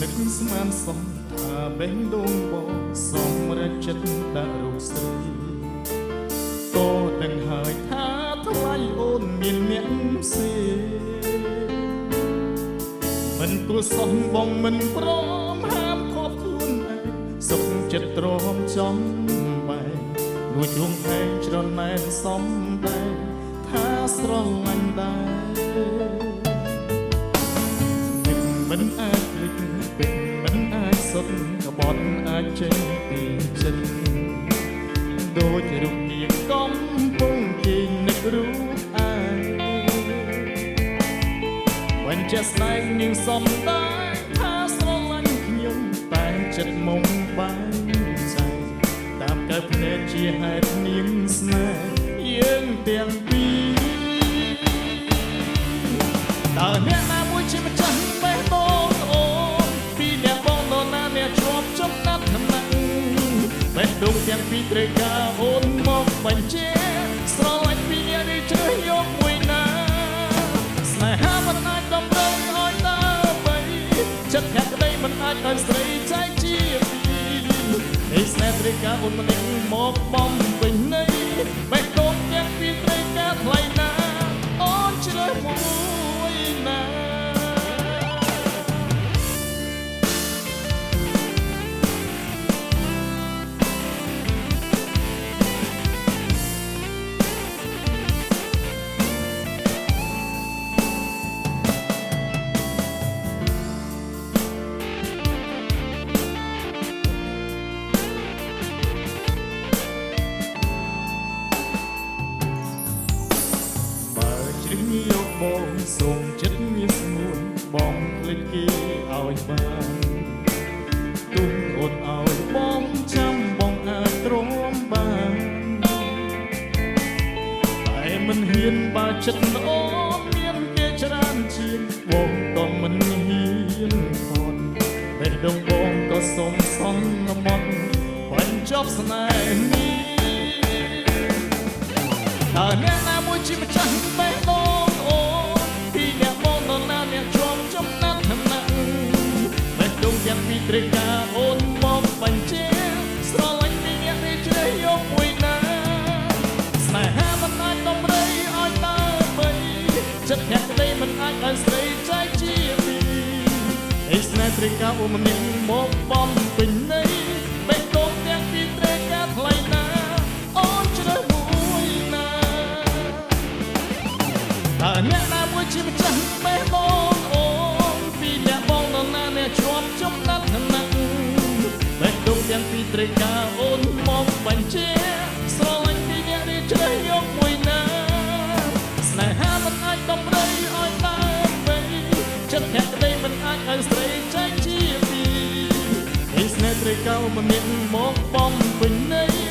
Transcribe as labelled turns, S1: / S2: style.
S1: នឹកស្មានសោះថាបេះដូងបងសម្រេចចិត្តដាក់រូបស្រីក៏ដឹងហើយថាថ្លៃអូនមានអ្នកផ្សេងមិនគួរសោះបងមិនព្រមហាមឃាត់ខ្លួនឯងសុខចិត្តទ្រាំចំបែករួចរួងហែងច្រណែនសំដែងថាស្រឡាញ់ដែរមិនអាចភ្លេចពេកមិនអាចសុទ្ធក្បត់អាចចេញពីចិត្តដូចរូបនាងកំពុងគេងនឹករូបឯងបញ្ជាក់ស្ដែងនាងសំដែងថាស្រឡាញ់ខ្ញុំតែចិត្តមុំបែងចែកតាមកើតភ្នែកជាហេតុនាងស្នេហ៍យើងទាំងពីរតើអ្នកណាមួយជាម្ចាស់បេះដូងអូនពីអ្នកបងនរណាអ្នកជាប់ចំណាត់ថ្នាក់បេះដូងទាំងពីរត្រូវការអូនមកបញ្ជាស្រឡាញ់ពីអ្នកនេះជ្រើសយកមួយណាស្នេហាមិនអាចតម្រូវឲ្យដើរបីចិត្តភក្តីមិនអាចឲ្យស្រីចែកជាពីរនេះស្នេហ៍ត្រូវការអូនម្នាក់មកបំពេញន័យបេះដូងទាំងពីរត្រូវការថ្លៃណាអូនជ្រើសមួយណាយកបងសូមចិត្តមានស្ងួនបងភ្លេចគេឲ្យបានទុំអូនឲ្យបងចាំបងអាចទ្រាំបានតែមិនហ៊ានបើចិត្តអូនមានគេច្រើនជាងបងក៏មិនហ៊ានខត់បេះដូងបងក៏សូមសន្មត់បញ្ចប់ស្នេហ៍នេះតើអ្នកណាមួយជាម្ចាស់បេះដូងអូនពីអ្នកបងនរណាអ្នកជាប់ចំណាត់ថ្នាក់បេះដូងទាំងពីរត្រូវការអូនមកបញ្ជាស្រឡាញ់ពីអ្នកនេះជ្រើសយកមួយណាស្នេហាមិនអាចតម្រូវឲ្យដើរបីចិត្តភក្តីមិនអាចឲ្យស្រីចែកជាពីរឯស្នេហ៍ត្រូវការអូនម្នាក់មកបំពេញន័យបេះដូងទាំងពីរត្រូវការថ្លៃណាអូនជ្រើសមួយណាតើអ្នកណាមួយជាម្ចាស់បេះដូងអូនពីអ្នកបងនរណាអ្នកជាប់ចំណាត់ថ្នាក់បេះដូងទាំងពីរត្រូវការអូនមកបញ្ជាស្រឡាញ់ពីអ្នកនេះជ្រើសយកមួយណាស្នេហាមិនអាចតម្រូវឲ្យដើរបីចិត្តភក្តីមិនអាចឲ្យស្រីចែកជាពីរឯស្នេហ៍ត្រូវការម្នាក់មកបំពេញន័យ